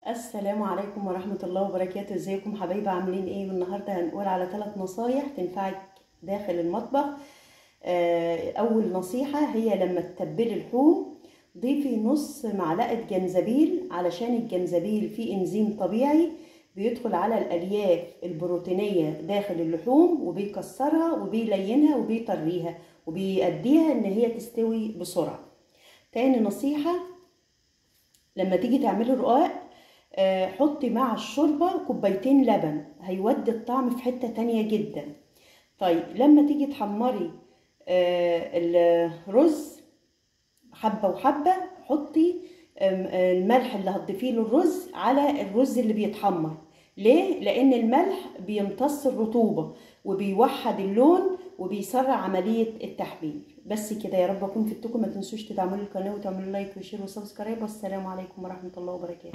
السلام عليكم ورحمة الله وبركاته. ازيكم حبايبي، عاملين ايه؟ النهاردة هنقول على 3 نصايح تنفعك داخل المطبخ. اول نصيحة هي لما تتبلي اللحوم ضيفي نص معلقة جنزبيل، علشان الجنزبيل فيه انزيم طبيعي بيدخل على الالياف البروتينية داخل اللحوم وبيكسرها وبيلينها وبيطريها وبيأديها ان هي تستوي بسرعة. تاني نصيحة، لما تيجي تعملي رقاق حطي مع الشوربة 2 كوباية لبن، هيودي الطعم في حتة تانية جدا. طيب لما تيجي تحمري الرز حبة وحبة، حطي الملح اللي هتضيفيه للرز على الرز اللي بيتحمر. ليه؟ لأن الملح بيمتص الرطوبة وبيوحد اللون وبيسرع عملية التحمير. بس كده، يا رب أكون فدتكم. ما تنسوش تدعموا القناة وتعملوا like و share و subscribe. والسلام عليكم ورحمة الله وبركاته.